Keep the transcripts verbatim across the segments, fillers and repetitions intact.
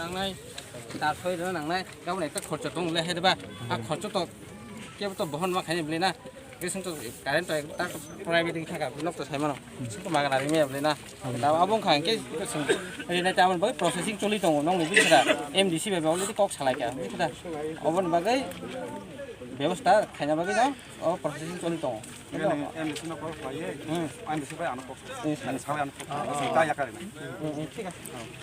Nangnai, tar soi rwna nangnai, gabon ekta khorcho tong le hai ba. A khorcho to kebo to bohon ma khaini bwle na. Kesung to current to ekta private wng thaka, nok to sai mano. Sung to magana ri me bwle na. Da abo wng kha hwnkhe kesung ri nai ta aboni bagwi processing choli tongo, nokni bwswra M D C bai already kok salai kha. Bwswra oboni bagwi bebostha khaina bagwi no o processing choli tongo. Nini M D C no kok salai, hmm. M D C bai ano kok salai. Hmm. Nini sabai ano kok salai. Hmm, hmm, thik ase.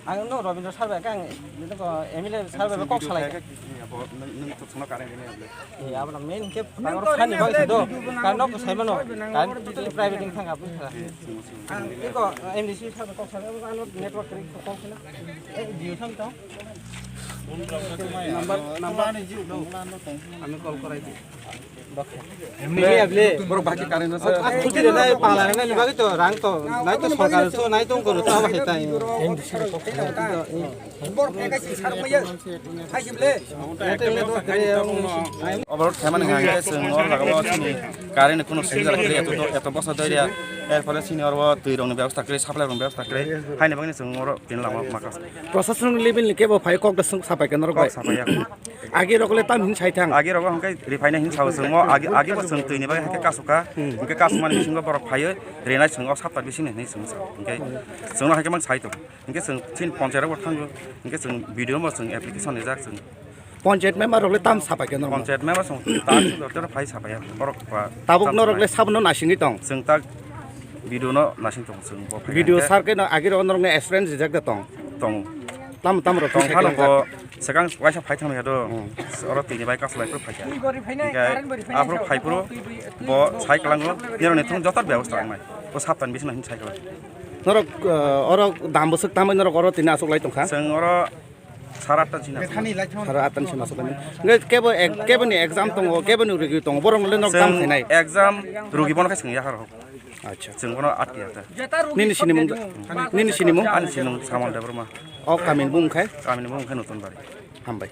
Ang no Robindra sir bai khe ang nini ko M L A sir bai kok salai. Nini to sono current ni. Eh, abra main ke power fan ni bagwi do. Kan nok sai mano. Kan totally private ni thang abra. Iko M D C sir kok salai, ano network kri kok salai. Eh, Jio sam to. Number, number. Ami call korai di. Borok baki current no sa. Pala na ni bagwi to rang to nai to sorkar so nai to koro to abo hetai. Overload khaimani hwnka hwnkhe chwng o jaga o chini current ni kunu subida kwrwi, eto, eto bosa doiria. Er phole chini oro twi rokni bebosta kwrwi, supply rokni bebosta kwrwi, haini bagwi chwng oro tini lama maka. Proshasonic level ni kebo phai kok da swng sapai khe norok bai. Kok sapai ya. Agi rok le tam hin sai thang. Agi rok hwnkhai rifai na hin sao chwng mo agi, agi bo chwng twi ni bagwi hwnkhai kasukha. Hwnkhai kasukmani bisingo borok phaiwi rinai chwng o sapta bising ni hinwi chwng sao. Hwnkhai chwng no hwnkhai mang sai tong. Hwnkhai chwng chini ponchai rok bo thango. Hwnkhai chwng B D O bo chwng application rijak chwng. Ponchayat member rok le tam sapai khe norok. Ponchayat member chwng tak dortero phai sapai ya. Borok ba tabuk tam norok sapai. Le sabono nasingwi tong. Chwng tak B D O no nasing tong chwng bo phai. B D O hwnkhai sir khe no agi rok norok ni assurance rijak da tong. Tong. Tam tam rok tong phano bo. Sekang waisa phai thangmani do. Hmm. Oro tini bai kaslai phai kha. Hingke aphuru phai phuru bo sai kwlango. Nirok ni thung joto bebosta wngnai. Bo saptan bising hin sai kwlang. Norok, eh, oro dam bwswk tamwi norok oro tini aswk lai tongkha? Chwng oro sara atta china. Sara atta ni sima aswk lai. Hingke kebo ek-, kebo ni exam tongo, kebo ni rigi tongo, borok le norok tam khainai. Exam rugi bono khe chwng yaha rok. Acha. Chwng bono atia ta. Nini sinimung, nini sinimung? Ani sinimung Samal Debbarma. O kamini bumung khai? Kamini bumung khai Nutun Bari. Hambai.